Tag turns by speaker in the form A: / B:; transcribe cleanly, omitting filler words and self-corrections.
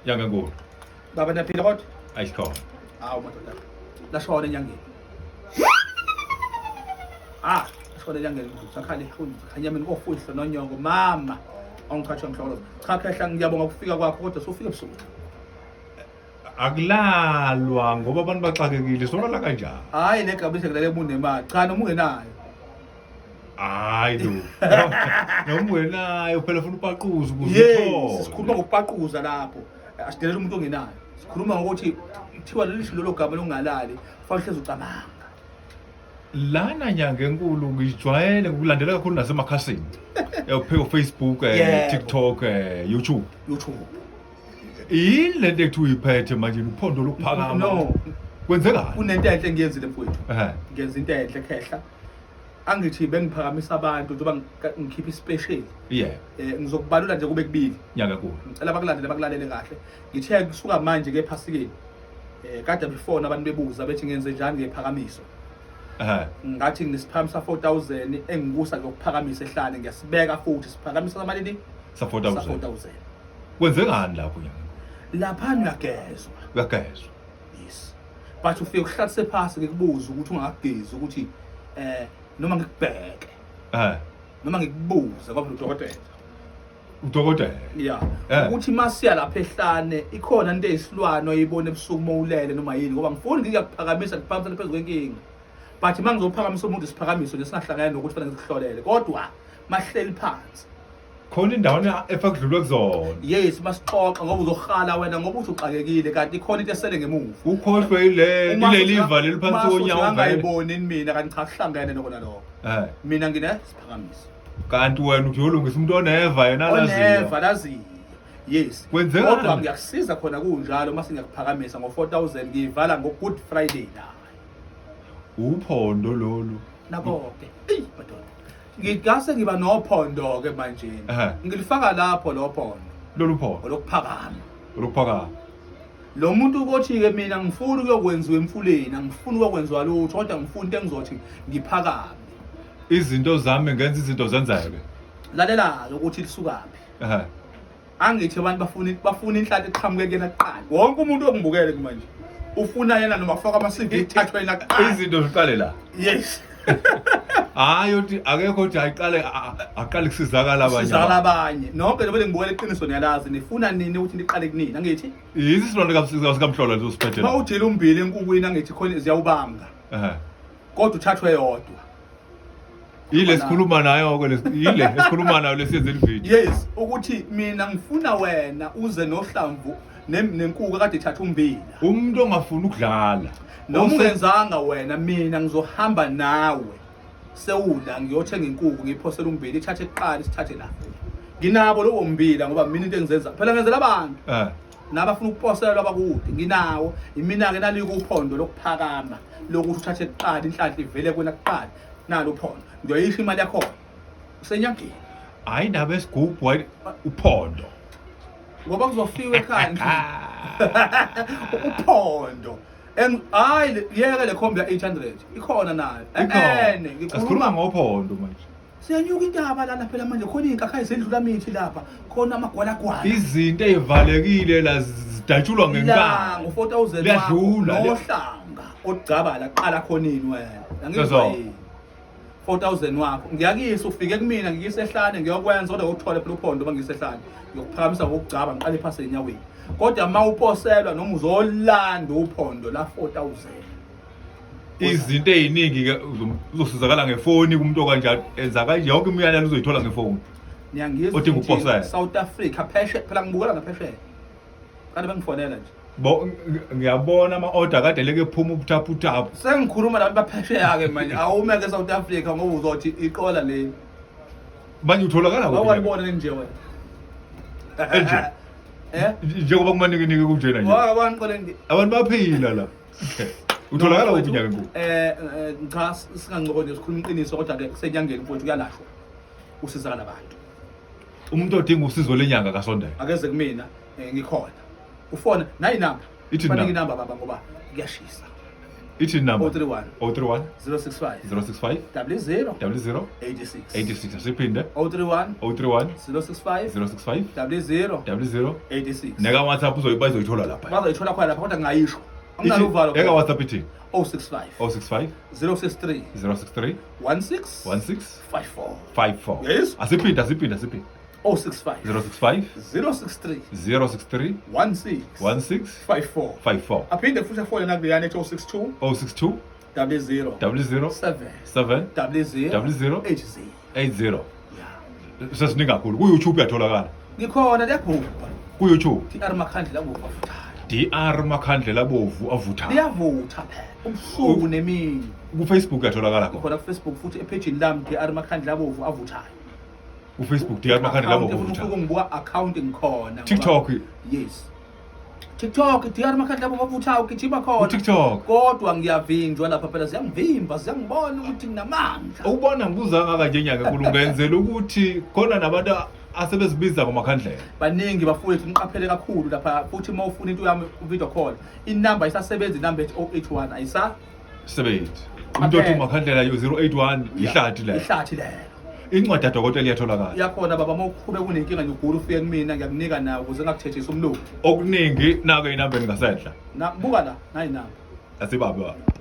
A: Nyanga enkulu.
B: Baba niyaphila kodwa?
A: Ayisikhona.
B: Hawu madoda. Lashona enyangeni. Ah, lashona enyangeni sakhala ihunzi khanyameni kofuhlo nonyoko mama. Awungikhathwa ngihlokoloza. Cha khehla ngiyabonga ukufika kwakho kodwa sufika ebusuku.
A: Akulalwa ngoba abantu baxakekile solala kanjani?
B: Hayi le gabishe kulele unemali. Cha noma ungenayo.
A: Hayi lo. Noma ungenayo phela ufuna upaquza ukuze
B: Yes,
A: uthole.
B: sikhuluma ngokupaquza lapho. Asidelela umuntu ongenayo. Sikhuluma ngokuthi kuthiwa leli sho lelo gama longalali, fanele uhlezi ucabanga.
A: Lana nyanga enkulu ngijwayele ukulandela kakhulu nasemakhasini. Yophiko Facebook, TikTok, YouTube.
B: YouTube.
A: Yini lento ekuthiwa uyiphethe manje uphondo lokuphakama?
B: No.
A: Kwenzekani?
B: Kunento enhle engiyenzile mfowethu.
A: Ehhe.
B: Ngenza into enhle khehla. Angithi bengiphakamisa abantu njengoba ngikhipha ispecial.
A: Yeah.
B: Ngizokubalula nje kube kubili.
A: Nyanga enkulu.
B: Ngicela bakulandele bakulalele kahle. Ngithe kusuka manje ke ephasikeni. Kade befona abantu bebuza bethi ngenze njani ngephakamiso. Ngathi nginesiphakamisa 4000 engikusa ngiyokuphakamisa ehlane ngiyasibeka futhi siphakamisa samalini?
A: Sa 4000.
B: Sa 4000.
A: Kwenzekani lapho nyanga?
B: Lapha uyagezwa.
A: Uyagezwa.
B: Yes. But ufike uhlalise phasi ngikubuze ukuthi ungakagezi ukuthi noma ngikubheke. Noma ngikubuze ngoba udokotela.
A: Udokotela.
B: Yeah. Ukuthi masiya lapha ehlane ikhona into eyisilwane oyibona ebusuku mowulele noma yini ngoba ngifuni ngiyakuphakamisa ngiphakamisa phezulu kwenkinga. But mangizophakamisa umuntu isiphakamiso nje singahlangene nokuthi fanele ngikuhlolele kodwa mahleli phansi.
A: Khona indawo efakudlulwe kuzona.
B: Yes, masixoxa ngoba uzohala wena ngoba uthi uxakekile kanti ikhona into esele ngemuva.
A: Ukhohlwe ile ile liva leli phansi konyawo
B: vele. Ungayiboni mina kanti cha kuhlangene nokona lokho. Mina ngine siphakamiso.
A: Kanti wena uthi uyolungisa umuntu oneva yena laziyo.
B: Oneva laziyo. Yes.
A: Kwenzekani?
B: Kodwa ngiyakusiza khona kunjalo mase ngiyakuphakamisa ngo 4000 ngiyivala ngo Good Friday la.
A: Uphondo lolu.
B: Nabo ke. Ey madoda. Ngigase ngiba nophondo ke manje. Ngilifaka lapho lo phondo.
A: Lolu phondo.
B: Olokuphakama.
A: Olokuphakama.
B: Lo muntu ukothi ke mina ngifuna ukuyokwenziwa emfuleni, angifuni ukuyokwenziwa lutho kodwa ngifuna into engizothi ngiphakame.
A: Izinto zami ngenza izinto zenzeke.
B: Lalela ukuthi lisukaphi. Angithi abantu bafuna inhlanhla eqhamuke kuyena kuqala. Wonke umuntu ongibukele kumanje ufuna yena noma afaka ama CV ithathwe yena kuqala.
A: Izinto ziqale la.
B: Yes.
A: Hayi uthi akekho uthi ayiqale aqale kusizakala abanye.
B: Sizakala abanye. Nonke nje ngibukele iqiniso niyalazi nifuna nini ukuthi niqale kunini angithi?
A: Yizi isilonda kaMhlola leso siphethe.
B: Uma ujila umbili enkukwini angithi khona ziyawubanga. Kodwa uthathwe yodwa.
A: Ile sikhuluma nayo ke ile esikhuluma nayo lesiyenze video.
B: Yes, ukuthi mina ngifuna wena uze nohlamvu nenkuku kade ithatha umbila.
A: Umuntu ongafuni ukudlala.
B: Noma ungenzanga wena mina ngizohamba nawe. Sewula ngiyothenga inkuku ngiyiphosela umbila ithathe kuqala isithathe la. Nginabo lowo mbila ngoba mina into engizenza phela ngenzela abantu. Nabafuna ukuposelwa abakude nginawo imina ke nalike uphondo lokuphakama lokuthi uthathe kuqala inhlanhla ivele kuwena kuqala nalo uphondo ngiyoyisho imali yakhona usenyangeni.
A: Hayi indaba esigubhu hayi uphondo
B: ngoba kuzofiwa ekhaya uphondo hayi yeke le khombi ya 800 ikhona nayo.
A: Ene ngikhuluma ngophondo manje.
B: Siyanyuka intaba lana phela manje khona izinkakha ezendlula mithi lapha khona amagwalagwala.
A: Izinto ezivalekile la zidatshulwa ngenkani.
B: Ngo 4000
A: liyadlula
B: nohlanga ogcaba la qala khona ini wena. Angizwa 4000 wakho ngiyakisa ufike kumina ngikise ehlane ngiyokwenza kodwa uthole phela uphondo uma ngisehlane ngiyokuphakamisa ngokugcaba ngiqale phasi enyaweni kodwa uma uposelwa noma uzolanda uphondo la 4000.
A: Izinto eziningi ke uzosizakala ngefoni kumuntu okanjalo enza kanje yonke imiyalelo uzoyithola ngefoni.
B: Niyangizwa
A: Odinga ukuposela.
B: South Africa pheshe phela ngibukela ngaphesheya. Kanti bengifonela nje.
A: Ngiyabona ama order kade leke ephuma ubuthaphuthaphu.
B: Sengikhuluma nabantu baphesheya ke manje awume ke South Africa ngoba uzothi iqola leli.
A: Manje utholakala kuphi?
B: Awalibona nje wena.
A: Enje. Njengoba kumaningi kunjena nje.
B: Wabona nje.
A: Abantu baphila la. Utholakala kuphi nyaka enkulu?
B: Cha singancokoli nje sikhuluma iqiniso kodwa ke kusenyangeni mfowethu kuyalashwa. Usizakala abantu.
A: Umuntu odinga usizo lenyanga kasondela.
B: Akeze kumina ngikhona. Ufona nayi number.
A: Ithi
B: Fanele inamba baba ngoba kuyashisa.
A: Ithi number
B: 031
A: 031
B: 065
A: 065
B: 00
A: 00
B: 86.
A: 86. Asiphinde.
B: 031
A: 031
B: 065
A: 065
B: 00
A: 00
B: 86.
A: Neka WhatsApp uzoyiba izoyithola lapha.
B: Bazoyithola khona lapha, kodwa ngingayisho. Anginalo uvalo.
A: Eka WhatsApp ithi
B: 065
A: 065
B: 063
A: 063
B: 16
A: 16
B: 54.
A: 54.
B: Yes.
A: Asiphinde, asiphinde, asiphinde.
B: 065
A: 065
B: 063
A: 063
B: 16
A: 16
B: 54.
A: 54.
B: Aphinde futhi afone nakuleyana ethi 062
A: 062
B: 00
A: 00
B: 7
A: 7
B: 00
A: 00
B: 80.
A: 80.
B: Yeah.
A: Sesiningi kakhulu. Ku-YouTube uyatholakala.
B: Ngikhona, liyabhubha.
A: Ku-YouTube.
B: DR Makhandlela abovu avuthayo.
A: DR Makhandlela abovu avuthayo.
B: Liyavutha phela ubusuku nemini.
A: Ku-Facebook uyatholakala khona.
B: Ngikhona ku-Facebook futhi ephejini lami, DR Makhandlela abovu avuthayo.
A: Ku-Facebook DR Makhandlela abovu
B: Account,
A: avuthayo.
B: ufuna ukungibuka account ngikhona.
A: TikTok.
B: Yes, TikTok DR Makhandlela abovu avuthayo, ugijima khona.
A: Ku-TikTok.
B: Kodwa ngiyavinjwa lapha phela, ziyangivimba, ziyangibona ukuthi nginamandla.
A: Ukubona ngibuza kangaka nje nyanga enkulu, ngenzela ukuthi khona nabantu asebezibiza ngomakhandlela.
B: Baningi bafowethu, niqaphele kakhulu lapha. Futhi uma ufuna into yami video call, inamba isasebenza, inamba ethi 081 ayisa
A: Sebenzi umuntu othi umakhandlela yo 081, ihlathi leyo.
B: Ihlathi lelo.
A: Incwadi yadokotela iyatholakala.
B: Iyakhona baba, uma uqhube kunenkinga nje, ugula, ufike kumina, ngiyakunika nawo ukuze ngakutsheshisa umlungu.
A: Okuningi nako ey'nambeni ngasenhla.
B: Na buka la, nayi namba.
A: Asibabe baba.